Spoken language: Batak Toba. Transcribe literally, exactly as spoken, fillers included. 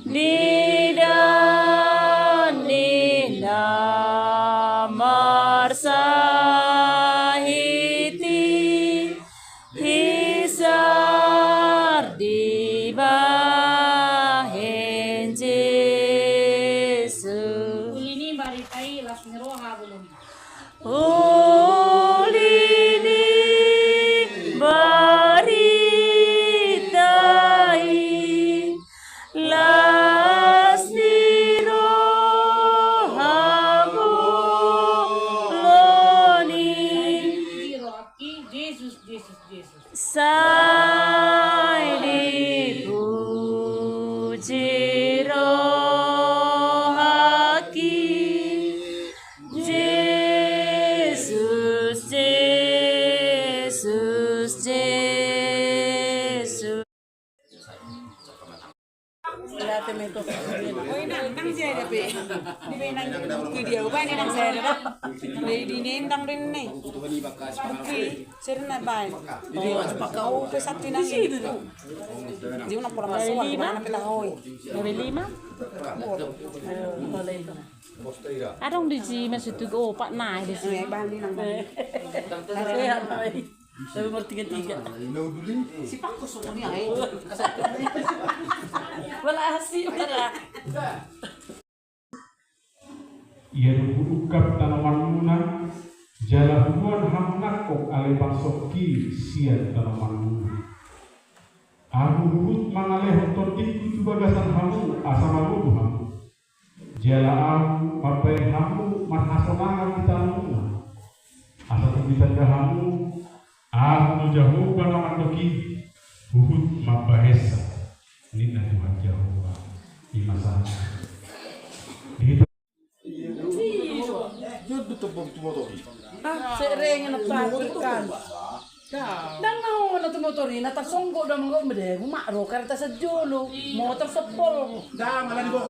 Ni dan ni na marsahit i, hisar dibahen Jesus. Uli ni barita i las ni roha bolon. Uli ni barita i las ni roha bolon i. Di rohangki Jesus, Jesus, Jesus. Sai dipuji rohangki Jesus, Jesus, Jesus. Oi, nang, nang saya ada pe. Di pe nang, di dia, upa ini nang saya ada. Di, di nendang di ni. Oke, sering na bae. Di, pakau pe satu nang. Di una pola masuk, di mana pe tahu. Dari lima? Boleh. Adong di si masuk tu, oh, pak nai di si. Eh, bang, di nang, bang. Sehat, bang. Tapi bertiga-tiga. Si Pakku sungguh ni, ai. Wala asi, wala. Ia do huungkap tanomanmuna, jala huboan hamu nangkok ale bangsongki sian tanomanmuna. Ahu huhut mangalehon tondingku tu bagasan hamu asa malolo hamu. Jala ahu mambahen hamu marhasonangan di tanomuna. Asa tung ditanda hamu, ahu do Jahowa na mandok i, huhut mambahensa, ninna Tuhan Jahowa i ma sahat. Di Ah, sereng na pakai kan. Ndang na ho na tu motor i na tarsonggot do manggo mede, mak ro kareta sajolo, motor sepol. Ndang, ala di bo,